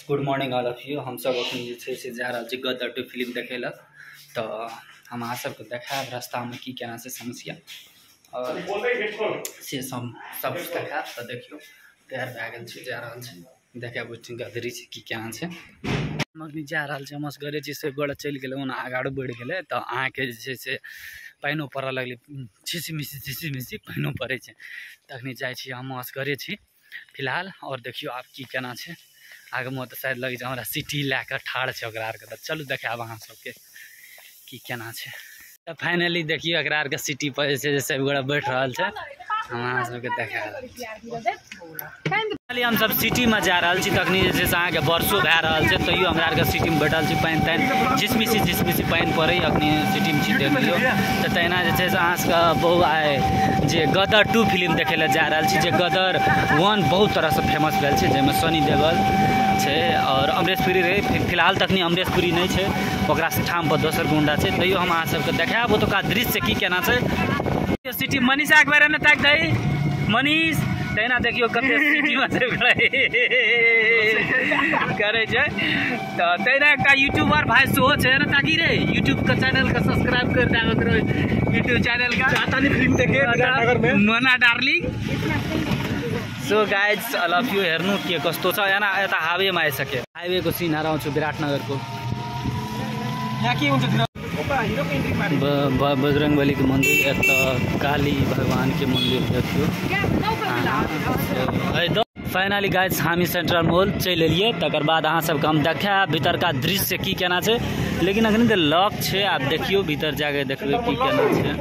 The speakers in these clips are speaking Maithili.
Good morning all of you. हम सब अखन जे छै से जा रहल छी गदर 2 फिल्म देखै लए। तऽ हम अहाँ सबके देखायब रास्तामे की केना छै समस्या और से सब सब देखायब। तऽ देखियौ तैयार भए गेल छी, जा रहल छी देखायब गदरी छै की केना छै। हम अखनी जा रहल छी, हम असगरे छी, सब गोटा चलि गेलै ओना आगाँ बढ़ि गेलै। तऽ अहाँके जे छै से पानिओ पड़ऽ लगलै, झिसी मिसी पानिओ पड़ै छै। तखनी जाइ छी, हम असगरे छी फिलहाल। और देखियौ आब की केना छै। आगूमे तऽ शायद लगै छै हमरा सिटी लए कऽ ठाढ़ छै ओकरा आरके। तऽ चलू देखायब अहाँ सबके की केना छै। तऽ फाइनली देखियौ एकरा आरके सिटी पर जे छै से सब गोटा बैठ रहल छै। हम अहाँ सबके देखा रहल छी। फाइनली हम सब सिटीमे जा रहल छी। तखनी जे छै से अहाँके वर्षो भए रहल छै, तैयो हमरा आरके सिटीमे बैठल छी। पानि तानि झिसमिसी झिसमिसी पानि पड़ै अखनी सिटीमे छी, देख लियौ। तऽ तहिना जे छै से अहाँ सबके बहु आइ जे गदर 2 फिल्म देखै लए जा रहल छी, जे गदर 1 बहुत तरहसँ फेमस भेल छै, जाहिमे सनी देओल छै और अमरीश पुरी रहै। फिलहाल तखनी अमरीश पुरी नहि छै, ओकरा ठाम पर दोसर गुंडा छै। तैयो हम अहाँ सबके देखायब ओतुका दृश्य की केना छै। सिटी मनीषा के बारे में ताक दही मनीष, तहिना देखियौ कते सिटीमे करै छै। तऽ तहिना एकटा यूट्यूबर भाई सेहो छै ने, ताकि रे यूट्यूब के चैनल के सब्सक्राइब कर देब करो, यूट्यूब चैनल का चाहता फिल्म देखे विराटनगर में Mona darling. So guys I love you. हेर्नु के कस्तो छ, एना यता हाइवेमा आइसके, हाइवेको सिन हराउँछु विराटनगरको। यहाँ के हुन्छ बजरंगबली के मंदिर, एतऽ काली भगवान के मंदिर देखियौ। फाइनली गाइज हामी सेंट्रल मॉल चलि एलियै। तकर बाद अहाँ सबके हम देखायब भीतरका दृश्य की केना छै। लेकिन अखन तऽ लॉक छै, आब देखियौ भीतर जाके देखबै की केना छै।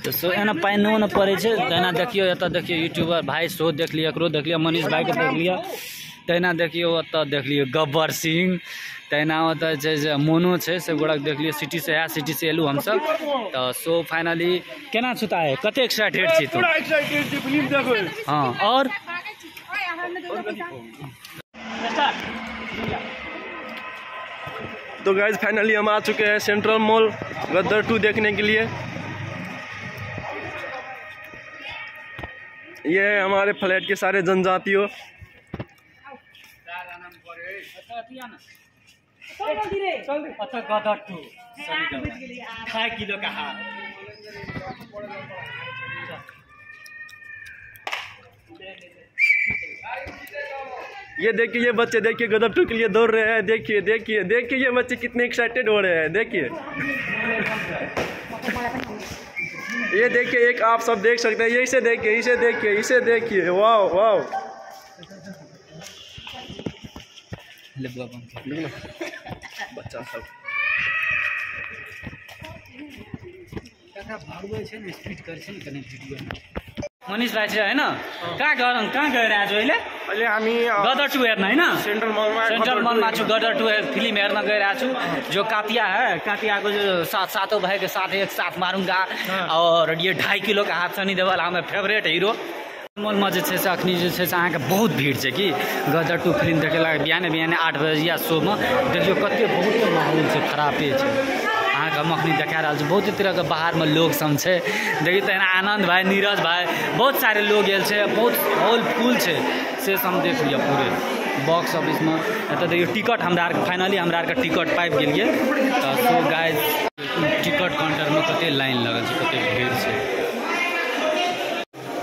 तऽ सो एना पानिओ नहि पड़ै छै। तहिना देखियौ एतऽ देखियौ यूट्यूबर भाई सेहो देख लिअ, एकरो देख लिअ, मनीष भाईके देख लिअ। तहिना देखियौ ओतऽ देख लियौ गब्बर सिंह, तहिना ओतऽ छै जे मोनो छै, सब गोटाके देख लियौ। सिटी से आयल, सिटी से एलहुँ हमसब। तऽ सो फाइनली केना छुता है, कते एक्साइटेड छी तू? पूरा एक्साइटेड छी फिल्म देखै। हाँ और तो गाइस फाइनली हम आ चुके हैं सेंट्रल मॉल गदर 2 देखने के लिए। ये है हमारे फ्लैट के सारे जनजातियों। गदर 2 2.5 किलो का हार। ये देखिए ये बच्चे देखिए गदर 2 के लिए दौड़ रहे हैं। देखिए देखिए देखिए ये बच्चे कितने एक्साइटेड हो रहे हैं। देखिए ये देखिए, एक आप सब देख सकते हैं, ये इसे देखिए, इसे देखिए, इसे देखिए, वाह वाह। बच्चा सब मनीष भाइ चाहिँ हैन कहाँ गएर, कहाँ गएर आज अहिले? अहिले हामी गदर 2 हेर्न हैन, सेन्ट्रल मॉलमा, सेन्ट्रल मॉलमा छु। गदर 2 फिल्म हेर्न गइरहेको छु। जो कातिया है, कातिया को जो सातों भाई के साथ एक साथ मारूंगा। और ये 2.5 किलो का हाथ सनी देओल हमें फेवरेट हीरो। मॉलमा जे छै से अखनी जे छै से अहाँके बहुत भीड़ छै कि गदर 2 फिल्म देखे ला। बिहाने बिहाने 8 बजे या शोमे देखियौ कते बहुत माहौल छै, खराबे छै। अहाँके हम अखनी देखा रहल छी बहुत तरहके बाहरमे लोग सब छै। देखियौ तहिना आनंद भाई, नीरज भाई, बहुत सारे लोग आयल छै, बहुत हॉल फुल छै। से सब देख लिअ पूरे बॉक्स ऑफिसमे। एतऽ देखियौ टिकट हमरा आरके फाइनली हमरा आरके टिकट पाबि गेलियै। तऽ सो गाइज टिकट काउंटरमे कते लाइन लगल छै, कते भीड़ छै।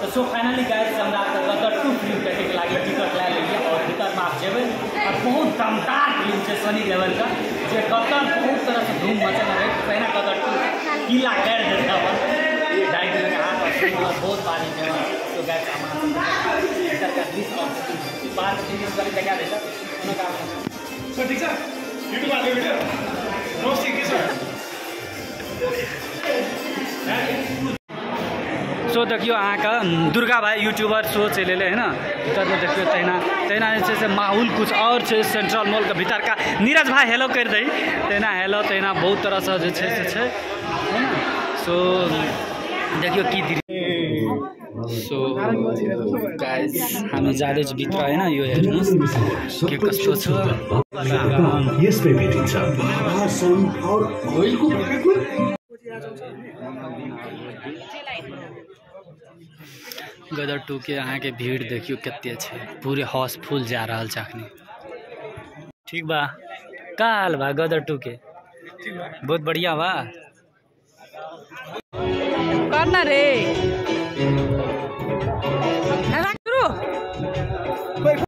तऽ सो फाइनली गाइज हमरा आरके गदर 2 फिल्म देखैके लागि टिकट लए लेलियै और भीतरमे आब जेबै। और बहुत दमदार फिल्म छै सनी देओलके, जे गदर बहुत तरहसँ धूम मचल रहै। तहिना गदर 2 किला करि देतै अपन ये 2.5 किलो के हाथ और सनी देओल बहुत भारी फेमस छै। सो गाइज हम भीतरका दृश्य और बाहरके दृश्य कनि देखा दै छै। कोनो काम सर ठीक छ, युट्युब हाल्ने भिडियो नमस्ते के छ। सो देखियौ अहाँके दुर्गा भाई यूट्यूबर शो चलि एलै है ना। भीतरमे देखियौ तहिना तहिना जे छै से माहौल कुछ और छै सेंट्रल मॉलके भीतरका। नीरज भाई हेलो करि दही, तहिना हेलो, तहिना बहुत तरहसँ जे छै से छै है ना। सो देखियौ की सो गाइज हामी जाँदैछ भित्र होइन, यो हेर्नुहोस् के कस्तो छ। यसमै भेटिन्छ। गदर 2 के अहाँके भीड़ देखियौ कते छै, पूरे हाउसफुल जा रहल छै अखनी। ठीक बा। का हाल बा गदर 2 के? बहुत बढ़िया बा। करना रे।